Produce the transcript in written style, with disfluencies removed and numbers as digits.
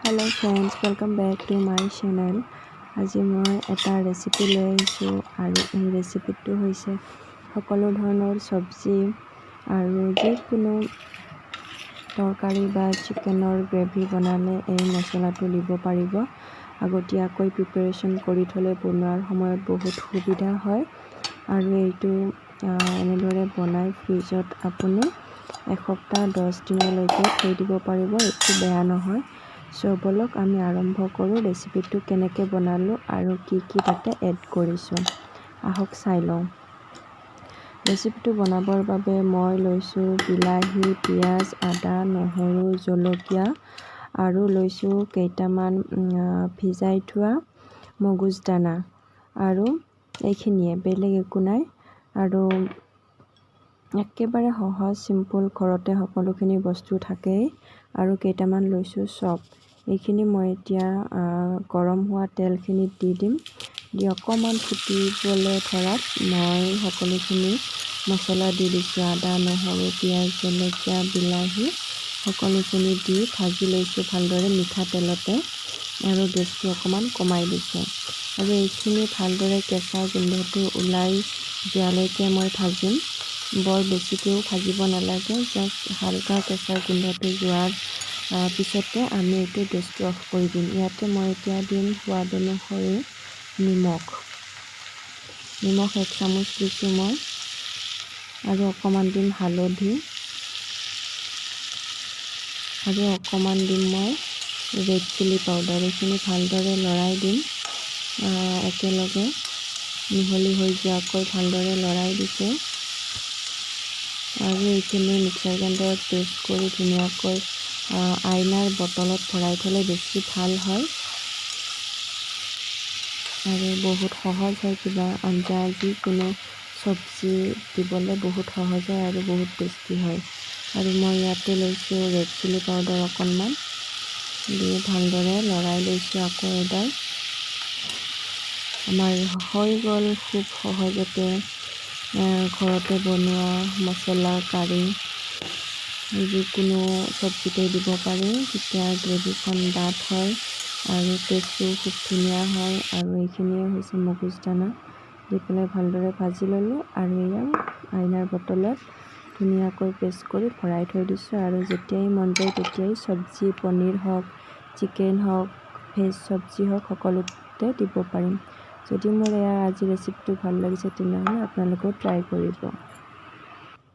Hello friends, welcome back to my channel. আজি মই এটা ৰেচিপি লৈ আহিছোঁ আৰু এই ৰেচিপিটো হৈছে সকলো ধৰণৰ চব্জি আৰু যিকোনো তৰকাৰী বা চিকেনৰ গ্ৰেভি বনালে এই মছলাটো দিব পাৰিব। আগতীয়াকৈ প্ৰিপেৰেশ্যন কৰি থ'লে বনোৱাৰ সময়ত বহুত সুবিধা হয়। আৰু এইটো এনেদৰে বনাই ফ্ৰিজত আপুনি এসপ্তাহ 10 দিনলৈকে থৈ দিব পাৰিব, একো বেয়া নহয়। চ' ব'লক, আমি আৰম্ভ কৰোঁ। ৰেচিপিটো কেনেকৈ বনালোঁ আৰু কি কি তাতে এড কৰিছোঁ, আহক চাই লওঁ। ৰেচিপিটো বনাবৰ বাবে মই লৈছোঁ বিলাহী, পিঁয়াজ, আদা, নহৰু, জলকীয়া আৰু লৈছোঁ কেইটামান ভিজাই থোৱা মগজ দানা আৰু এইখিনিয়ে, বেলেগ একো নাই। আৰু একেবাৰে সহজ, চিম্পুল, ঘৰতে সকলোখিনি বস্তু থাকেই। আৰু কেইটামান লৈছোঁ চপ। এইখিনি মই এতিয়া গৰম হোৱা তেলখিনিত দি দিম। দি অকণমান ফুটিবলৈ ধৰাত মই সকলোখিনি মছলা দি দিছোঁ। আদা, নহৰু, পিঁয়াজ, জলকীয়া, বিলাহী সকলোখিনি দি ভাজি লৈছোঁ ভালদৰে মিঠাতেলতে আৰু গেছটো অকণমান কমাই দিছোঁ। আৰু এইখিনি ভালদৰে কেঁচা গোন্ধটো ওলাই যোৱালৈকে মই ভাজিম। বৰ বেছিকৈও ভাজিব নালাগে, জাষ্ট হালকা কেঁচা গোন্ধটো যোৱাৰ পিছতে আমি এইটো গেছটো অফ কৰি দিম। ইয়াতে মই এতিয়া দিম সোৱাদ অনুসৰি নিমখ। নিমখ এক চামুচ দিছোঁ মই আৰু অকণমান দিম হালধি আৰু অকণমান দিম মই ৰেড চিলি পাউডাৰ। এইখিনি ভালদৰে লৰাই দিম। একেলগে মিহলি হৈ যোৱাকৈ ভালদৰে লৰাই দিছোঁ। আৰু এইখিনি মিক্সাৰ গ্ৰাইণ্ডাৰত পেষ্ট কৰি ধুনীয়াকৈ আইনাৰ বটলত ভৰাই থ'লে বেছি ভাল হয় আৰু বহুত সহজ হয়। কিবা আঞ্জা, যিকোনো চব্জি দিবলৈ বহুত সহজ হয় আৰু বহুত টেষ্টি হয়। আৰু মই ইয়াতে লৈছোঁ ৰেড চিলি পাউডাৰ অকণমান। দি ভালদৰে লৰাই লৈছোঁ আকৌ এবাৰ। আমাৰ হৈ গ'ল খুব সহজতে ঘৰতে বনোৱা মছলা কাৰী। যিকোনো চব্জিতে দিব পাৰি, তেতিয়া গ্ৰেভিখন ডাঠ হয় আৰু টেষ্টটো খুব ধুনীয়া হয়। আৰু এইখিনিয়ে হৈছে মগজ দানা। দি পেলাই ভালদৰে ভাজি ল'লোঁ আৰু এয়া আইনাৰ বটলত ধুনীয়াকৈ পেষ্ট কৰি ভৰাই থৈ দিছোঁ। আৰু যেতিয়াই মন যায় তেতিয়াই চব্জি, পনীৰ হওক, চিকেন হওক, ভেজ চব্জি হওক, সকলোতে দিব পাৰিম। যদি মোৰ এয়া আজি ৰেচিপিটো ভাল লাগিছে, তেনেহ'লে আপোনালোকেও ট্ৰাই কৰিব।